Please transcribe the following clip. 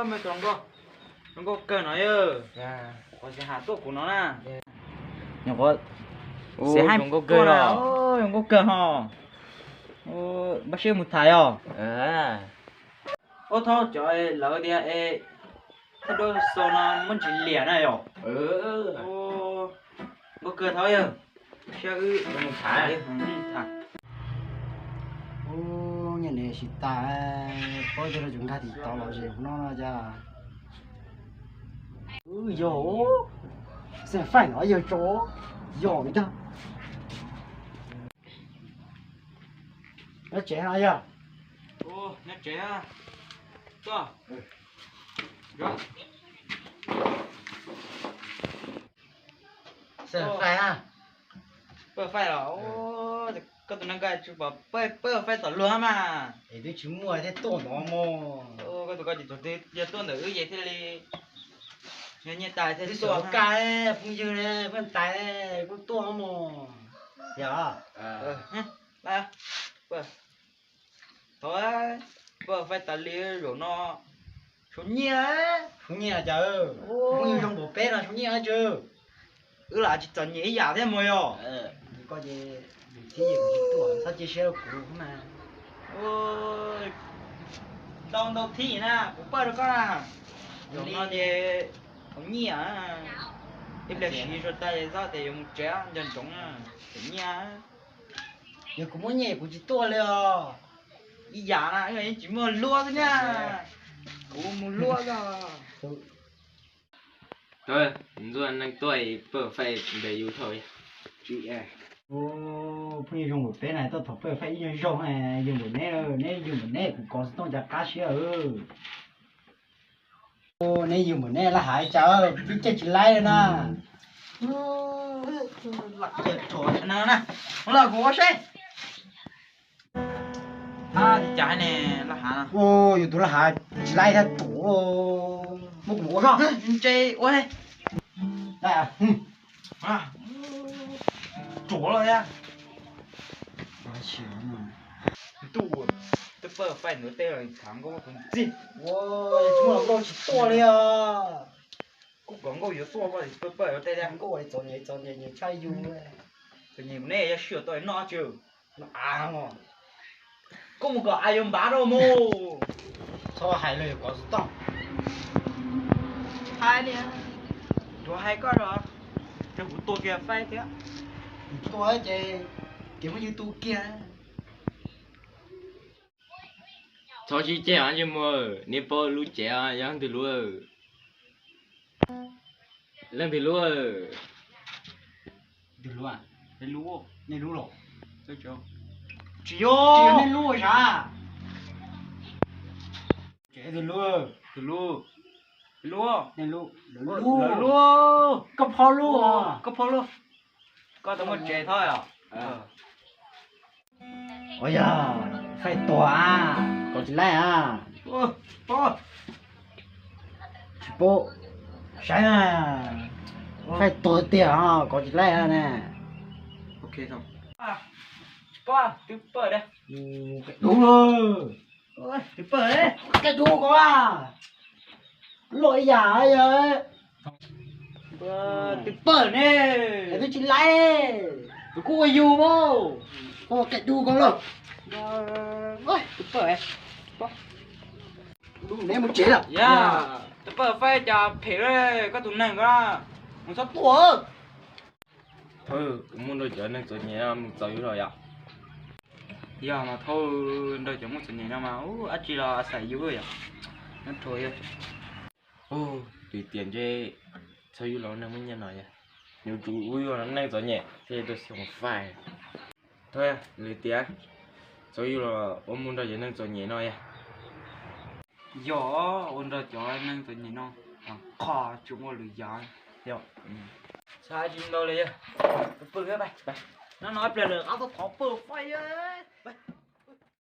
Nkauj, zoo nkauj kawg no yog. Qhov xav has tuaj kuv no na. Nyuam qhuav xav hais zoo nkauj kawg no. Zoo nkauj kawg ho. Npaj siab mus tham os. Ua thaub cov lawv tias es thawj dua xo no muab ntsis liam na yom. Nkauj kawg thaub yog. Siab wb mus tham. Ub, nyiaj nim sis tas, paub coj los tsum nkag tim tod los zem no no cas. Yog, xeem faij no yog tso, yog li ntag. Nyob tsev no yog. Nyob tsev. Tuaj. Xeem faij a. Pawj faij los, koj tus neeg koj tsis pom pawj faij tom luag mas. Es twb tsis muaj thiaj tuaj no mog. Koj tus koj tsis txog twg yog tuaj ntawm wb ces thiaj li yog nyiaj tais thiaj tuaj. Phooj ywg ne, phooj tais kuj tuaj mog. Yog. Thov pawj faij tas li zaum no. Tshuav nyiaj, tshuav nyiaj cas, phooj ywg zoo npaum peb no tshuav nyiaj tsis. Wb lam tsis txom nyem ib yam thiab mog yog. Koj ces yus thib yus tsis tuaj txhob cia siab rau kuv na. Ntau ntau thib na kuv pawj rau koj na. Zaum no ces haus nyiaj, ib pliag siv tso tas es txhob tias yuav mus tsev nco ntsoov na, haus nyiaj. Yog kuv muaj nyiaj kuv tsis tuaj li os. Ib yam na, yeej tsis muaj luag xwb na. Kuv mus luag xwb. Ntxuaj neeg tuaj pawj faij ntes yus dhau. Phooj ywg zoo npaum peb na tuaj thov pawj faij ib nyuag zaug, yug npaum neb, neb yug npaum neb kuv kov xov tooj cas qab siab. Neb yug npaum neb laj hav cas twb caij tsis laib li na. Los kuv ua seb. Li cas ne, laj hav? Yus tus laj hav tsis laib thiab, muab kuv ua zog. Ntse ua. Ruam los thiab. Ntuj, twb pawj faij ntawd tej los tham nkauj tus ntxig. Tsis muaj nkauj tsis tuaj li os. Kuj kom nkauj yuav tuaj koj pawj pawj tej thiab. Nkauj txom nyem txom nyem nyias tshaj yus. Txom nyem neb yog sib tau noj tsis. Koj mus kom a yuav npav rau mus. Txhob hais los yuav kov xov tooj. Hais li, yuav hais koj los, ces kuv tua kiag faib thiab. Tua ces kev muaj yus tu kiag. Txhob sib ceg os ntsej muag, neb paub lub cev yog leej twg lub? Leej twg lub? Leej twg lub? Nej lub los? Tsis yog, tsis yog nej lub sav. Ces twg lub? Twg lub? Lub, lub, lub. Koj phob lub, koj phob lub. Koj tau muaj tsev thob os. Ua yog faij tuag a, kov tsis laib a. Tsis paub, saib na, faij tuag tiag kov tsis laib ne. Tsis paub, twb pawj dab. Dub lawm. Twb pawj, kaij dub kov a. Loj ib yam yog. Twb pawj ne. Twb tsis laib. Twb kuj ua yus mas. Kaij dub kov lawm. Twb pawj. Neb mus tsev lawm. Twb pawj faib cas phem li koj tus neeg ko, mus txhob tuaj. Thaub, kuv muaj nrog cov neeg txom nyem no mus txaus yus los yom. Yog mas Thaub, nrog cov muaj txom nyem no mas ua dab tsi los xaiv yus yom. Nyob rau yog. Tus tias ntshe txhaws yus los neeg muaj nyiaj no yog, yuav tsum ua yus los neeg txom nyem thiaj tau xyoo faij. Thaub, lwm tiam txhaws yus los ua mus nrog cov neeg txom nyem no yog. Yog ua nrog cov neeg txom nyem no, qhov tsis ua lwm yam. Yog, tsis ntau li, pw pw, no no ib pliag lawm qab tuaj thov pawj faib.